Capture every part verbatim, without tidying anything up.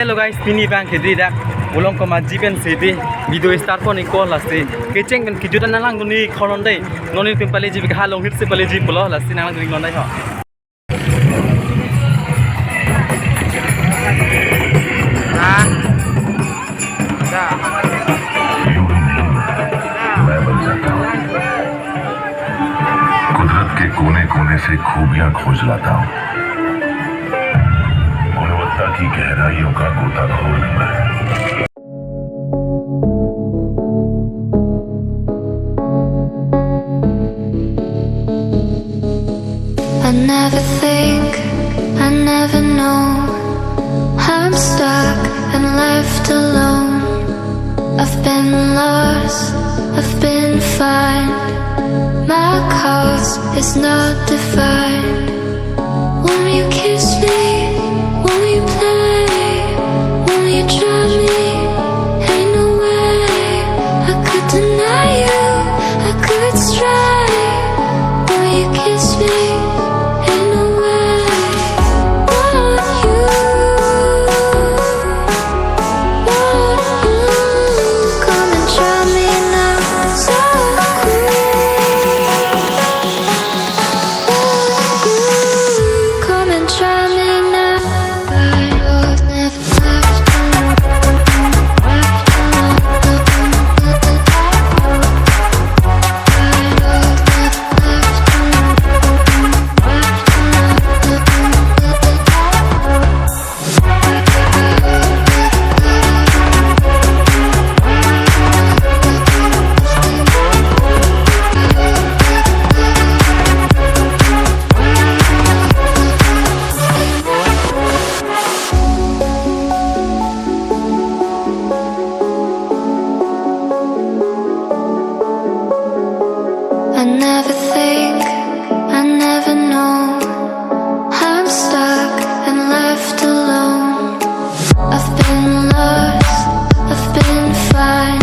Hello guys, pini abang ke dei dak Bolong Komatji pensi dei video start pon-ikpo, lasi kecheng pen kejut an nanglangdun-ik honon dei. Non nelitum paleji, bika Longnit si paleji pulo, lasi nanglangdun-iknon dei ho. कुदरत के कोने-कोने से खूबियां खोज लाता हूँ, गुणवत्ता की गहराइयों का गोताखोर हूँ मैं। I never think, I never know. I'm stuck and left alone. I've been lost, I've been fine. My cause is not defined. Won't you kiss me? Won't you play? Won't you try me? Ain't no way I could deny you. I could try. Won't you kiss me? Ain't no way. Won't you? Won't you come and try me now? So cool. Come and try me now. I never think, I never know. I'm stuck and left alone. I've been lost, I've been fine.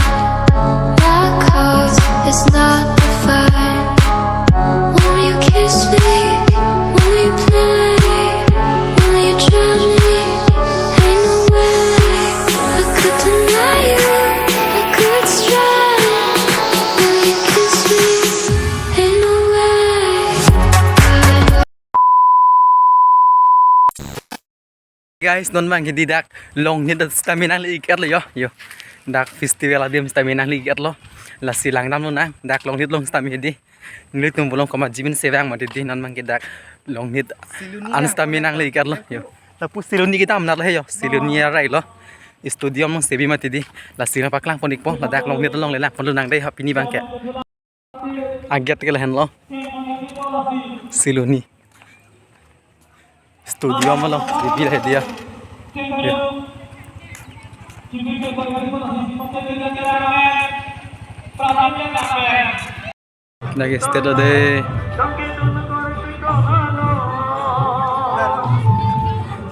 My cause is not defined. Won't you kiss me? Won't you play? Won't you try me? Ain't no way I could deny you. I could try. Won't you kiss me? Ain't no way. Guys, non abang ke dei dak Longnit sitame nangle-ik-etlo yo, yo. Dak festival adim sitame nangle-ik-etlo. Lasi langdamlonang, dak Longnit along sitame dei. Nelitum Bolong Komatji pensi vang mati dei, non abang ke dak Longnit an sitame nangle-ik-etlo yo. Lapu Siloni kedam nat lo he yo, Siloni arai lo. Stadium along sebi mati dei. Lasi nangpaklang pon-ikpo, ladak Longnit along le lang ponlonang dei ha pini abang ke. Agate ke lahenlo. Siloni. Stadium along, ipi lahai dia. Ya. Lagi state lo dei.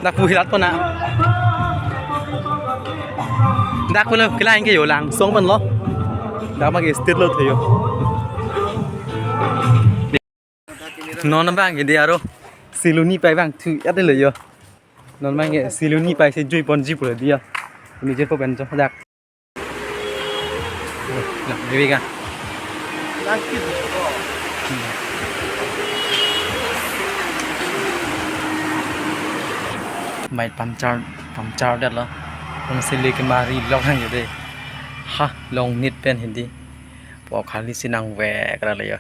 Dak pu hilat pon na. Dak pulo kelang ke yo langsung ponlo. Dak ma ke state lo the yo. Non abang ke dei aro Siloni pai abang thu-et lo yo. Non abang ke Siloni pai si jui ponji pulo dei yo. Ini je po pen jo dak. Lang bebe ka. Bike puncture, puncture det lo. Kung sili kemari lok hang yo dei. Ha, Longnit pen hidi. Po khali si nangvek ra le yo.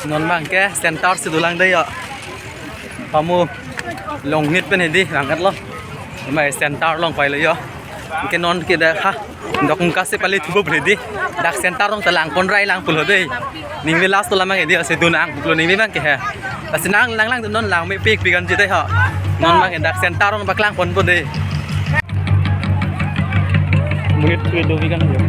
Non abang ke center si dolang dei yo. Pamu Longnit pen hidi vang-etlo. Mai center along pai lo yo. Ke non ke dak ha. Dok muka si pali thubo beli dei. Dak center along ta lang pon rai lang pulo dei. Ningve last to lam abang ke dei si donang pulo ningve abang ke he. Lasi nang lang lang non lang mepik pikan ji dei ho. Non abang ke dak center along paklang ponpo dei. Monit ke do pikan yo.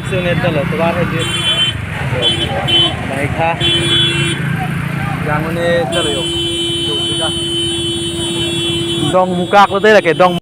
Sunit dalo, tovar hedi. Maikha. Yang unit dalo yo. Dong mukak lo dei lake, dong